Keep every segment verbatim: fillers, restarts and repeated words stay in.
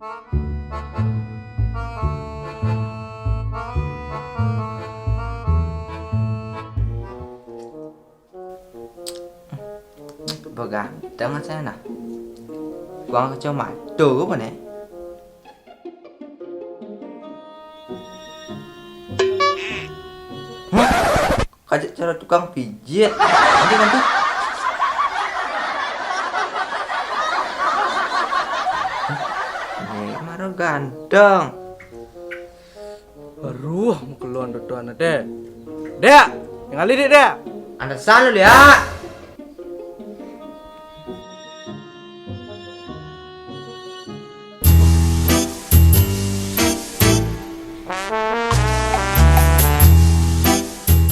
Baganteng saya nah. Buang kacamata apa nih? Hah? Kajak cara tukang pijit. Nanti, nanti. Ini maro ganteng. Aduh, mau keluar tuh anak deh. Dek, ningali dek, dek. Anda sana lihat.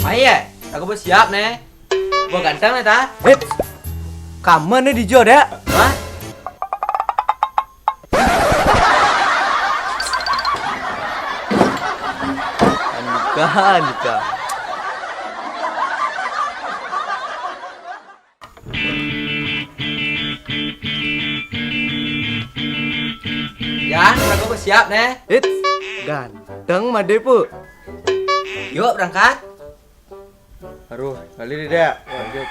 Mai ya, aku bersiap nih. Gua ganteng nih ta. Hits. Kamu nih dijo dek. Hah? Andika, Andika. Ya, aku bersiap nih. Hits, ganteng made pu. Yuk berangkat. Aduh, kali ini dek. Lanjut.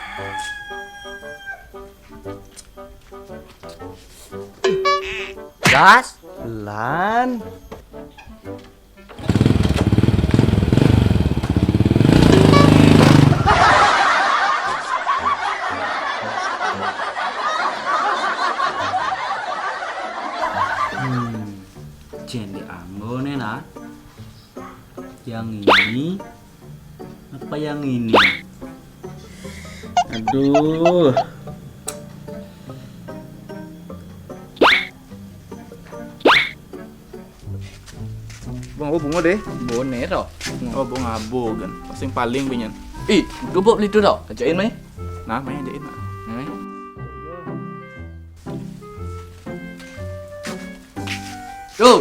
Gas, lan. Hmm, jani anggo nih nah. Yang ini apa yang ini? Aduh. Bungo, bungo deh. Bone to. Oh, bungo abo kan. Sing paling pinyen. Ih, gua bawa beli itu to. Kerjain mai. Nah, mai ajain. Nah, mai. Tuh,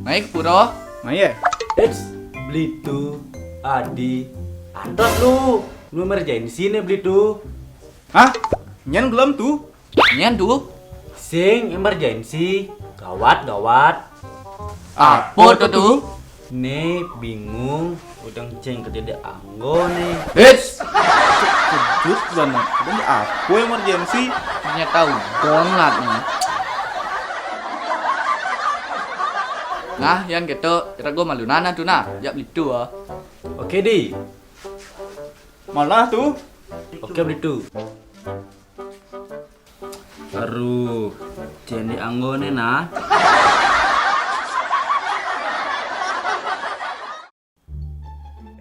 naik pura. Mai ya? Eits, beli itu adi. Antos lu, lu emergency nih beli itu. Hah? Nyen gelem tuh? Nyen tuh? Sing emergency, gawat, gawat. Apa tuh tuh? Nih bingung, udang ceng kedede anggo nih. Hits! Kejut banget. Udang apa emergency? Ternyata udang lah nih. Nah, yang gitu, kira gua malu nana tuh nah, jak beli tuh ah. Oke di. Malah tuh. Oke beli tuh. Aduh, jani anggone nah.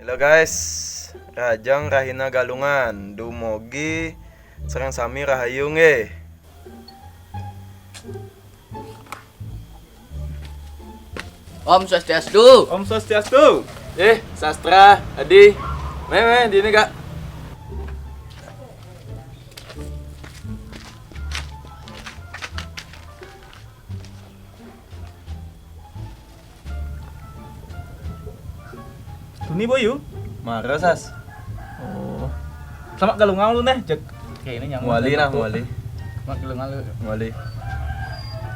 Halo guys, rahajeng rahina Galungan, dumogi sareng sami rahayu nggih. Om Swastiastu. Om Swastiastu. Eh, Sastra, Adi. Mai, mai, di ini, Kak. Tuni boyu? Mara, Sas. Oh. Selamat Galungan lu neh, jek. Oke, ini nyambung. Muali nah, muali. Selamat Galungan lu. Muali.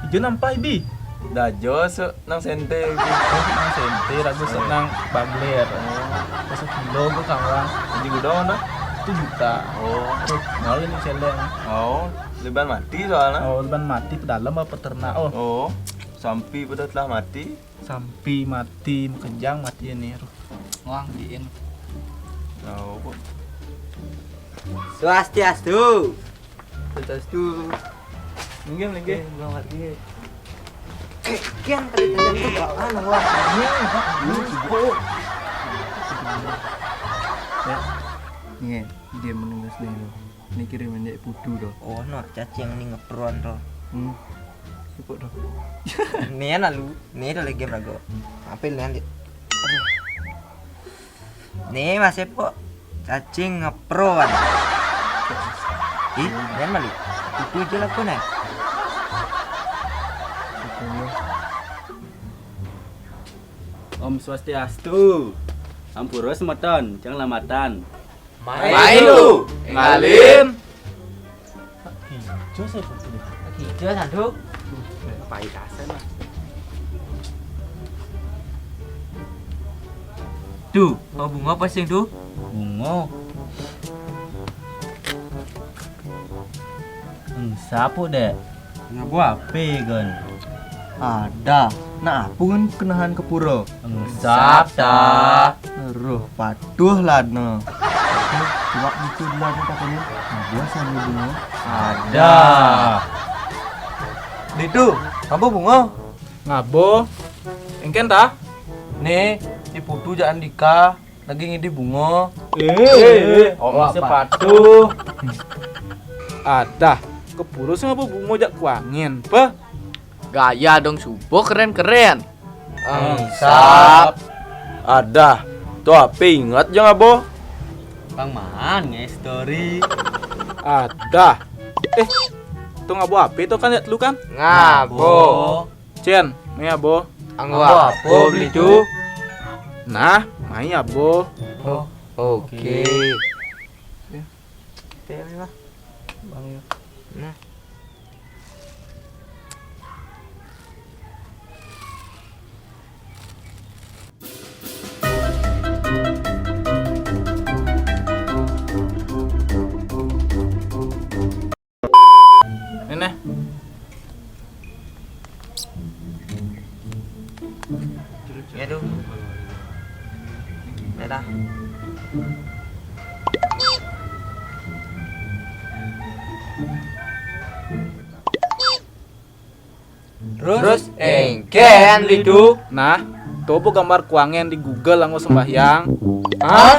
Ijo nampai bi. Dajo su nang sente. Oh, nang sente, ragu su nang bagler. Oh. Terus kilo gua kangwang. Aji gudang ada? Satu juta. Oh. Tuh, muali nih celeng. Oh, liban mati soalnya. Oh, liban mati pedalam apa peternak? Oh. Oh. Sampi pada telah mati. Sampi mati, makejang mati ini, aduh. Wang diin. Tahu kok. Swastiastu. Swastiastu. Minggir, minggir. Eh, gua ngerti. Kian tadi tadi tuh bawaan wah. Ini, ini, oh. Ya. Iya, dia menunggu sendiri. Ini kirim aja putu doh. Oh, no, cacing ini ngeperon doh. Hmm. Cukup doh. Nian lalu, nih ada lagi game lagu. Apa nian di? Aduh. Nih, Mas Epo. Cacing ngeperon. Ih, nian malu. Putu aja lagu nih. Om Swastiastu. Ampura semeton, jangan lamatan. Mai lu, ngalim. Ijo saya foto deh. Ijo sandu. Pai kasen lah. Tu, oh, bungo apa sing tu? Bungo. Engsap, Dek. Ngabo ape, Gon? Ada. Nah, ape, Gon, kenahan ke pura? Engsap, ta. Roh, patuh lah, no. Oke, coba gitu dulu, anu, katanya. Ngabo sambil bungo. Ada. Ditu, ngabo bungo? Ngabo. Engken, ta? Ni, si Putu jak Andika lagi ngidih bungo. Eh, eh, oh, sepatu. Adah, ke pura sing ngabo bungo jak kuangen, pe? Gaya dong, subo keren-keren. Engsap. Adah, tu ape ingat jang abo? Bang Maan nge-story. Adah. Eh, tu ngabo ape tu kan, jak telu kan? Ngabo. Cen, mai abo. Anggo apo beli tu? Nah, mai abo. Oh, oke. Oke. Teh lah. Bang, yuk. Nah. Ini. Ya, duh. Dadah. Terus, engken beli tu. Nah, cobo gambar kuangen di Google anggo sembahyang. Hah?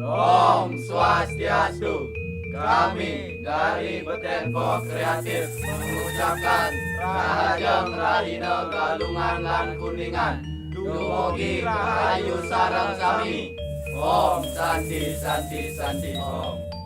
Om Swastiastu. Kami dari Beten Fox Kreatif mengucapkan Rahajeng Rahina Galungan lan Kuningan, dumugi rahayu sareng sami. Om Santi, Santi, Santi, Om.